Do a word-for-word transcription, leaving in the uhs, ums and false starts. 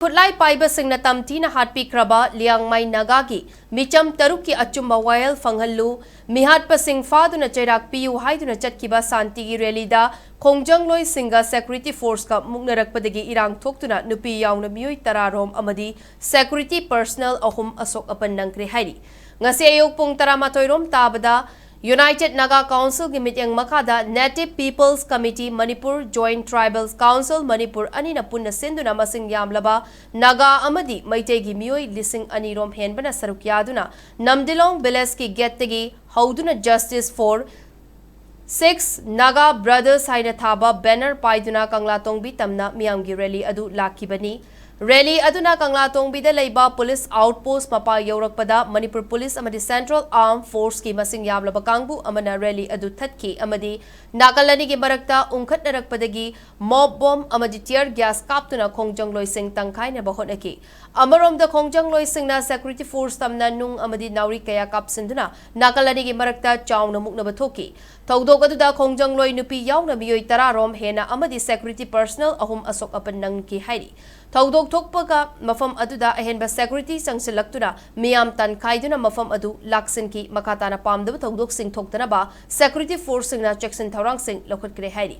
ꯈꯨꯠꯂꯥꯏ ꯄꯥꯏꯕꯁꯤꯡꯅ ꯇꯝꯊꯤꯅ ꯍꯥꯠꯄꯤꯈ꯭ꯔꯕ ꯂꯤꯌꯥꯡꯃꯩ ꯅꯥꯒꯥꯒꯤ ꯃꯤꯆꯝ ꯇꯔꯨꯛꯀꯤ ꯑꯆꯨꯝꯕ ꯋꯥꯌꯦꯜ ꯐꯪꯍꯜꯂꯨ, ꯃꯤꯍꯥꯠꯄꯁꯤꯡ ꯐꯥꯗꯨꯅ ꯆꯩꯔꯥꯛ ꯄꯤꯌꯨ ꯍꯥꯏꯗꯨꯅ ꯆꯠꯈꯤꯕ ꯁꯥꯟꯇꯤꯒꯤ ꯔꯦꯂꯤꯗ ꯈꯣꯡꯖꯪꯂꯣꯏꯁꯤꯡꯒ ꯁꯦꯀ꯭ꯌꯨꯔꯤꯇꯤ ꯐꯣꯔꯁꯀ ꯃꯨꯛꯅꯔꯛꯄꯗꯒꯤ ꯏꯔꯥꯡ ꯊꯣꯛꯇꯨꯅ ꯅꯨꯄꯤ ꯌꯥꯎꯅ ꯃꯤꯑꯣꯏ ꯇꯔꯥ ꯔꯣꯝ ꯑꯃꯗꯤ ꯁꯦꯀ꯭ꯌꯨꯔꯤꯇꯤ ꯄꯔꯁꯅꯦꯜ ꯑꯍꯨꯝ ꯑꯁꯣꯛ ꯑꯄꯟ ꯅꯪꯈ꯭ꯔꯦ ꯍꯥꯏꯔꯤ꯫ ꯉꯁꯤ ꯑꯌꯨꯛ ꯄꯨꯡ ꯇꯔꯥꯃꯥꯊꯣꯏ ꯔꯣꯝ ꯇꯥꯕꯗ United Naga Councilꯒꯤ ꯃꯤꯠꯌꯦꯡ ꯃꯈꯥꯗ Native People's Committee Manipur, Joint Tribal Council Manipur ꯑꯅꯤꯅ ꯄꯨꯟꯅ ꯁꯤꯟꯗꯨꯅ ꯃꯁꯤꯡ ꯌꯥꯝꯂꯕ ꯅꯥꯒꯥ ꯑꯃꯗꯤ ꯃꯩꯇꯩꯒꯤ ꯃꯤꯑꯣꯏ ꯂꯤꯁꯤꯡ ꯑꯅꯤ ꯔꯣꯝ ꯍꯦꯟꯕꯅ ꯁꯔꯨꯛ ꯌꯥꯗꯨꯅ ꯅꯝꯗꯤꯂꯣꯡ ꯚꯤꯂꯦꯖꯀꯤ ꯒꯦꯠꯇꯒꯤ ꯍꯧꯗꯨꯅ Justice for Six Naga Brothers ꯍꯥꯏꯅ ꯊꯥꯕ ꯕꯦꯅꯔ ꯄꯥꯏꯗꯨꯅ ꯀꯪꯂꯥꯇꯣꯡꯕꯤ ꯇꯝꯅ ꯃꯤꯌꯥꯝꯒꯤ ꯔꯦꯂꯤ ꯑꯗꯨ ꯂꯥꯛꯈꯤꯕꯅꯤ꯫ ꯔꯦꯂꯤ ꯑꯗꯨꯅ ꯀꯪꯂꯥꯇꯣꯡꯕꯤꯗ ꯂꯩꯕ ꯄꯨꯂꯤꯁ ꯑꯥꯎꯠꯄꯣꯁ꯭ꯠ ꯃꯄꯥ ꯌꯧꯔꯛꯄꯗ ꯃꯅꯤꯄꯨꯔ ꯄꯨꯂꯤꯁ ꯑꯃꯗꯤ ꯁꯦꯟꯇ꯭ꯔꯦꯜ ꯑꯥꯔꯝ ꯐꯣꯔꯁꯀꯤ ꯃꯁꯤꯡ ꯌꯥꯝꯂꯕ ꯀꯥꯡꯕꯨ ꯑꯃꯅ ꯔꯦꯂꯤ ꯑꯗꯨ ꯊꯠꯈꯤ ꯑꯃꯗꯤ ꯅꯥꯀꯜ ꯑꯅꯤꯒꯤ ꯃꯔꯛꯇ ꯎꯪꯈꯠꯅꯔꯛꯄꯗꯒꯤ ꯃꯣꯞ ꯕꯣꯝ ꯑꯃꯗꯤ ꯇꯤꯌꯔ ꯒ꯭ꯌꯥꯁ ꯀꯥꯞꯇꯨꯅ ꯈꯣꯡꯖꯪꯂꯣꯏꯁꯤꯡ ꯇꯪꯈꯥꯏꯅꯕ ꯍꯣꯠꯅꯈꯤ꯫ ꯑꯃꯔꯣꯝꯗ ꯈꯣꯡꯖꯪꯂꯣꯏꯁꯤꯡꯅ ꯁꯦꯀ꯭ꯌꯨꯔꯤꯇꯤ ꯐꯣꯔꯁ ꯇꯝꯅ ꯅꯨꯡ ꯑꯃꯗꯤ ꯅꯥꯎꯔꯤ ꯀꯌꯥ ꯀꯥꯞꯁꯤꯟꯗꯨꯅ ꯅꯥꯀꯜ ꯑꯅꯤꯒꯤ ꯃꯔꯛꯇ ꯆꯥꯎꯅ ꯃꯨꯛꯅꯕ ꯊꯣꯛꯈꯤ꯫ ꯊꯧꯗꯣꯛ ꯑꯗꯨꯗ ꯈꯣꯡꯖꯪꯂꯣꯏ ꯅꯨꯄꯤ ꯌꯥꯎꯅ ꯃꯤꯑꯣꯏ ꯇꯔꯥ ꯔꯣꯝ ꯍꯦꯟꯅ ꯑꯃꯗꯤ ꯁꯦꯀ꯭ꯌꯨꯔꯤꯇꯤ ꯄꯔꯁꯅꯦꯜ ꯑꯍꯨꯝ ꯑꯁꯣꯛ ꯑꯄꯟ ꯅꯪꯈꯤ ꯍꯥꯏꯔꯤ꯫ ꯊꯧꯗꯣꯛ ꯊꯣꯛꯄꯒ ꯃꯐꯝ ꯑꯗꯨꯗ ꯑꯍꯦꯟꯕ ꯁꯦꯀ꯭ꯌꯨꯔꯤꯇꯤ ꯆꯪꯁꯤꯜꯂꯛꯇꯨꯅ ꯃꯤꯌꯥꯝ ꯇꯥꯟꯈꯥꯏꯗꯨꯅ ꯃꯐꯝ ꯑꯗꯨ ꯂꯥꯛꯁꯤꯟꯈꯤ꯫ ꯃꯈꯥ ꯇꯥꯅ ꯄꯥꯝꯗꯕ ꯊꯧꯗꯣꯛꯁꯤꯡ ꯊꯣꯛꯇꯅꯕ ꯁꯦꯀ꯭ꯌꯨꯔꯤꯇꯤ ꯐꯣꯔꯁꯁꯤꯡꯅ ꯆꯦꯛꯁꯤꯟ ꯊꯧꯔꯥꯡꯁꯤꯡ ꯂꯧꯈꯠꯈ꯭ꯔꯦ ꯍꯥꯏꯔꯤ꯫